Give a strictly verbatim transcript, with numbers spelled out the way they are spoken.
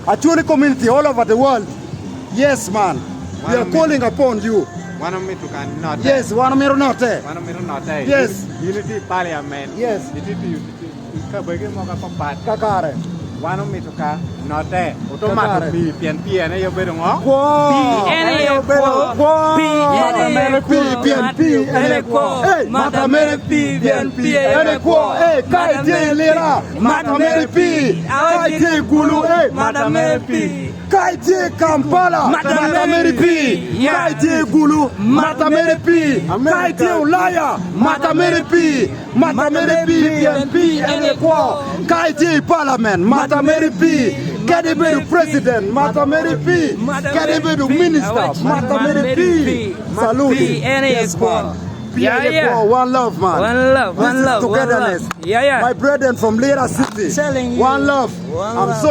Acholi community all over the world. Yes, man. We are calling upon you. Wan omito ka note. Yes, wan omito note. Wan omito note. Yes. Yin itye i parliament. Yes. Itye tiyo kabegi mogo apapat. Kakare. Wan omito ka note. Oto mato pii, pien pii en aye obedo ŋo? Kwo. Pii en aye kwo. Pii en aye kwo. Pien pii en aye kwo. Mata mere pii, pien pii en aye kwo. Ka itye i Lira, mata mere pii. Ka itye i Gulu, mata mere pii. Ka itye i Kampala, mata mere pii. Ka itye i Gulu, mata mere pii. Ka itye i Ulaya, mata mere pii. Mata mere pii, pien pii en aye kwo. Ka itye i parliament, mata mere pii. Kadi ibedo president, mata mere pii. Kadi ibedo minister, mata mere pii. Salute. Pii en aye kwo. Pii en aye kwo. One love, man. One love, one love, one love. This is togetherness. Yeah, yeah. My brethren from Lira City. One love. I'm so